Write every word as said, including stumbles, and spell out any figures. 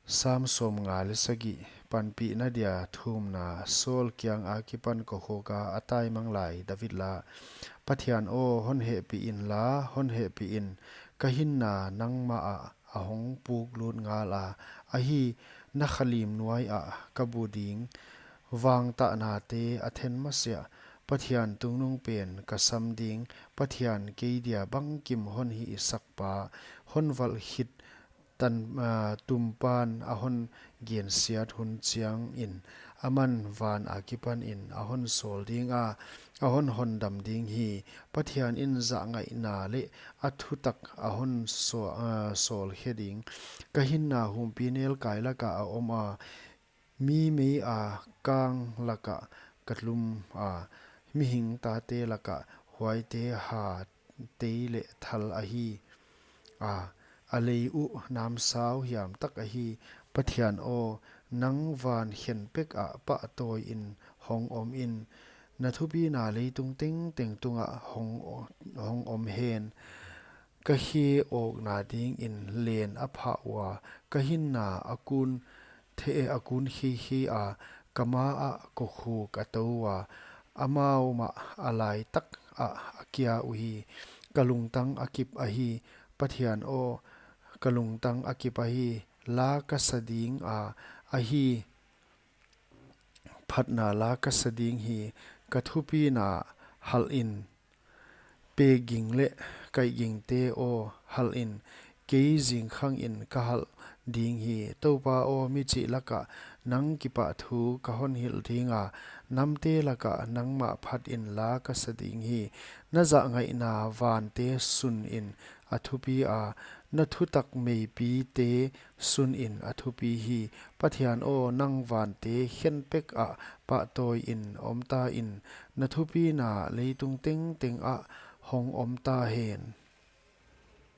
Sam sawmnga leh sagih. Panpihna dia thumna. Saul kiang akipan kokhawka a taimang lai David la. Pathian aw, hon hehpih inla, hon hehpih in. Ka hinna nangmah ah a hong puklut ngala, ahi, na khalim nuai ah ka bu ding. Vangtahnate a then masiah Pathian tungnungpen ka sam ding. Pathian kei dia bangkim hon hihsakpa, hon valh khit tan, ah, tumpan a hon gensiat hun chiangin, aman van akipanin a hon sawl dinga, a hon hondam ding hi. Pathian in zahngaihna leh a thutak a hon saw-, ah, sawlkhe ding. Ka hinna humpinelkai laka a om a, mi meia kang laka ka tlum a, mihing tate laka huaite ha tei leh thal ahi a, a lei uh namsau hiam tak ahi. Pathian aw, nang van khenpek ah pahtawi in hong om in. Na thupina leitung tengteng tungah hong, hong om hen. Ka khe awkna dingin len a phah ua, ka hinna a kun the-, a kun kheikhei a, ka ma ah kokhuk a tou ua, amau mah a laitak ah a kia uhi. Ka lungtang a kip ahi, Pathian aw, ka lungtang a kip ahi. La ka sa dinga, ahi, phatna la ka sa ding hi. Ka thupina halh in, pekging leh kaihgingte aw, halh in, kei zingkhangin ka halh ding hi. Toupa aw, michih laka nang kipahthu ka hon hilh dinga, namte laka nangmah phatin la ka sa ding hi. Na zahngaihna vante sunin a thupi a, na thutak meipite sunin a thupi hi. Pathian aw, nang vante khenpek ah pahtawi in om ta in, na thupina leitung tengteng ah hong om ta hen.